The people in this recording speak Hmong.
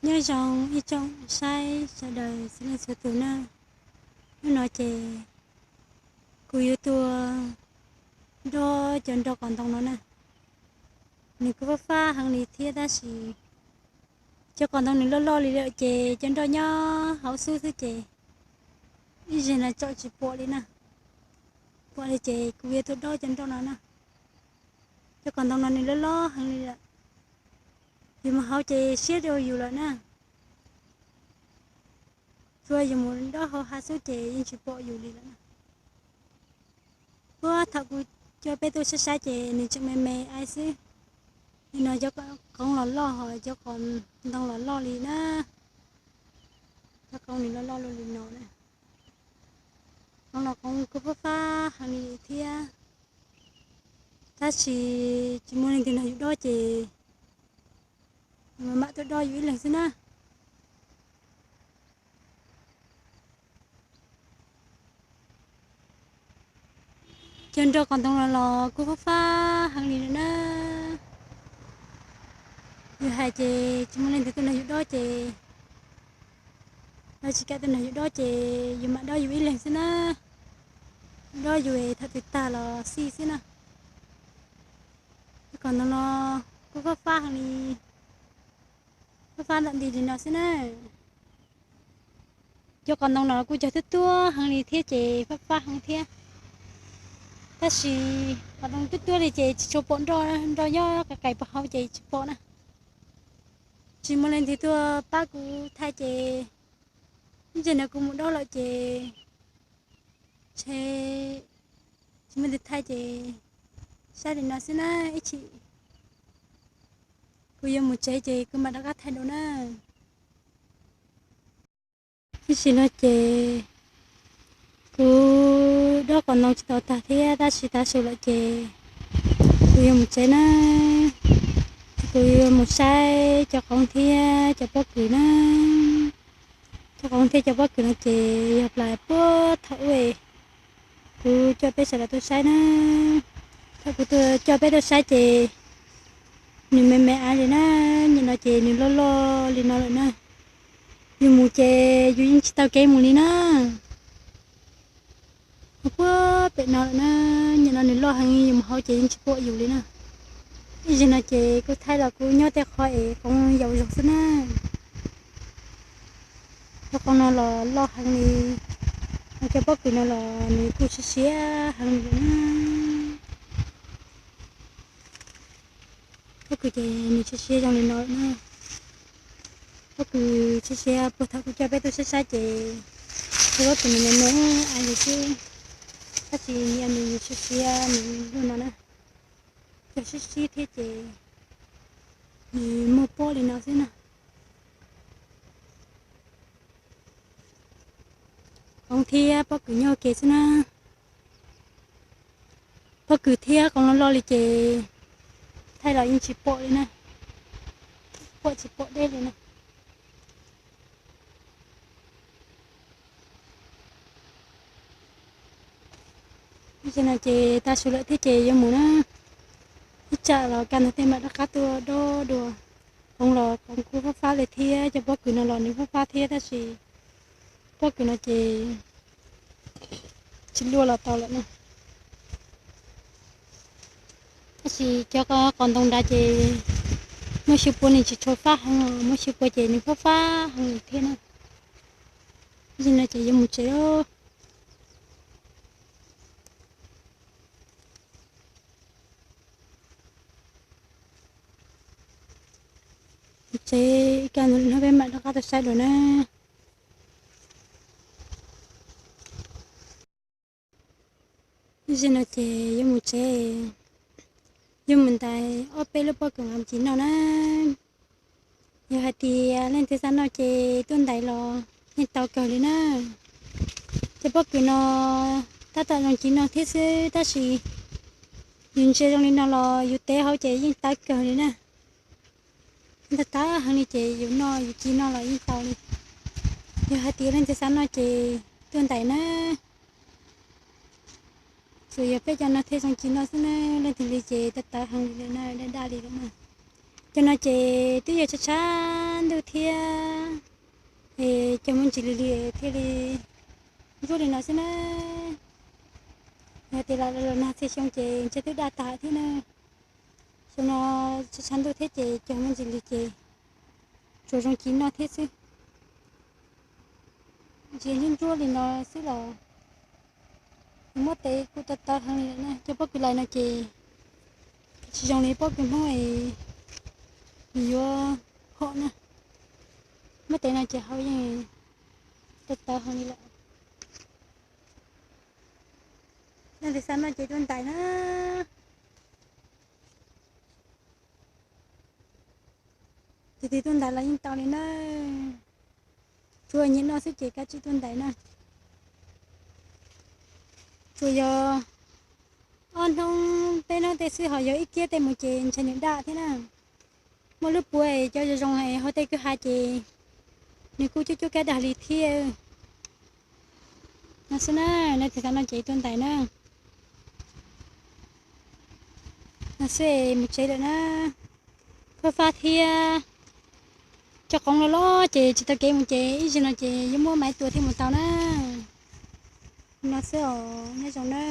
Nyob zoo ib tsoom saib sawv daws txhua leej txhua tus na. Hnub no ces kuv yuav tuaj dob cov nroj qos ntoo no na. Nws kuj fab fab heev li thiab tab sis cov qos ntoo nws loj loj li lawm ces cov nroj nyob hauv xub xwb ces ib zaug no tsom tsis pom li na. Pom li ces kuv yuav tuaj dob cov nroj no na. Cov qos ntoo no nws loj loj heev li lawm. Yus mus hauv ces siab rau yus lawm na. Tsuas yus mus dob hauv hav xwb ces yeej tsis pom yus li lawm na. Puag thaum kuv coj peb tuaj saib saib ces nws tseem me me aiv xwb. Nim no cov qos ntoo los loj ho cov qos ntoo los loj li na. Cov qos ntoo nws loj loj li no na. Qos ntoo los qos ntoo kuj fab fab heev li thiab. Tab sis tsis muaj leej twg nrog yus dob ces mam mam tuaj dob yus ib leeg xwb na. Cov nroj qos ntoo no los kuj fab fab heev li lawm na. Yus hais ces tsis muaj leej twg tuaj nrog yus dob ces, lawv tsis kam tuaj nrog yus dob ces yus mam dob yus ib leeg xwb na. Dob yus thaum twg tag los xij xwb na. Cov qos ntoo no kuj fab fab heev li, fab fab ntam nti li no xwb na. Cov qos ntoo no kuj cog tuab tuab heev li thiab ces fab fab heev thiab. Tab sis qos ntoo tuab tuab li ces tsis tshua pom nroj, nroj nyob qis qis puag hauv ces tsis pom na. Tsis muaj leej twg tuaj pab kuv thaij ces ib tsam no kuv mus dob lawm ces ntshe tsis muaj leej twg thaij ces saib li no xwb na. Ib chim kuv yuav mus tsev ces kuv mam rov qab thaij dua na. Ib sim no ces kuv dob qos ntoo tsis tau tag thiab tab sis tav su lawm ces kuv yuav mus tsev na. Kuv yuav mus saib cov qoob thiab cov pob kws na. Cov qoob thiab cov pob kws no ces yog plas puag thaum ub kuv coj peb sawv daws tuaj saib na. Thaum kuv tuaj coj peb tuaj saib ces nws me me aiv li na, nim no ces nws loj loj li no lawm na. Yus mus ces yus yeej tsis taw kev mus li na. Puag pem no lawm na, nim no nws loj heev yus mus hauv ces yeej tsis pom yus li na. Ib zaug no ces kuv thaij los kuv nyob tej qhov es qoob yaus zog xwb na. Cov qoob no los loj heev li, cov pob kws no los nws kuj siav siav heev li na. Pob kws ces nws siav siav zoo li no na. Pob kws siav siav puag thaum kuv coj peb tuaj saib saib ces cov pob kws nws me me aiv li xwb, tab sis nim no nws siav siav nws loj no na. Cog sib sib thiab ces nws muaj pob li no xwb na. Qoob thiab pob kws nyob ua ke xwb na. Pob kws thiab qoob loj loj li ces thaij los yeej tsis pom li na, pom tsis pom deb li na. Ib zaug no ces tav su lawm thiab ces yuav mus na. Ib tsam los kaj ntug tej mam rov qab tuaj dob dua. Qoob los qoob kuj fab fab li thiab, cov pob kws no los nws fab fab thiab tab sis pob kws no ces tsis luaj los tau lawm na. Tab sis cov qos ntoo nrad ces muaj xyw pua nws tsis tshua fab heev, muaj xyw pua ces nws fab fab heev thiab na. Ib zaug no ces yuav mus tsev lawm. Mus tsev, kaj ntug no peb mam rov qab tuaj saib dua na. Ib zaug no ces yuav mus tsev, yuav mus ntais ob peb lub pob kws mam ci noj na. Yog hais tias leej twg xav noj ces tuaj ntais los yeej tau kawg li na. Cov pob kws no tab tom zoo ci noj thiab xwb tab sis yus ntsia zoo li no los yus tev hauv ces yeej tawv kawg li na. Tawv tawv heev li ces yus noj yus ci noj los yeej tau li. Yog hais tias leej twg xav noj ces tuaj ntais na. Tsuas yog peb cov no thiaj zoo ci noj xwb na, leej twg li ces tawv tawv heev li na, daj daj li lawm na. Cov no ces twb yog tshav tshav ntuj thiab, es cog me ntsis lig lig thiaj li ntsuab li no xwb na. Yog tias los nag txhia xyoo ces ntshe twb daj tas thiab na. Xyoo no tshav ntuj thiab ces cog me ntsis lig ces tsuas zoo ci noj thiab xwb. Ntsia ntsuab ntsuab li no xwb los muab tev kuj tawv tawv heev li lawm na. Cov pob kws lais no ces tsis zoo li pob kws Hmoob es nws yuav hom na. Muab tev no ces hau yeej tawv tawv heev li lawm. Leej twg xav noj ces tuaj ntais na. Tus twg tuaj ntais los yeej tau li na. Tsuas nyiam noj xwb ces kav tsij tuaj ntais na. Tsuas yog ob hnub peb hnub tej xwb, ho yog ib kiab tej mus ces ntshai nws daj thiab na. Muaj lub puav cov zoo zoo hauv tej kwj ha ces nws kuj cuab cuab kab daj li thiab. No xwb na, leej twg xav noj ces tuaj ntais na. No xwb es mus tsev lawm na. Khuab fab thiab cov qoov los los ces tsis tau kev mus ces ib zaug no ces yuav muab maiv tua thiaj mus tau na. No xwb os, nyob zoo na.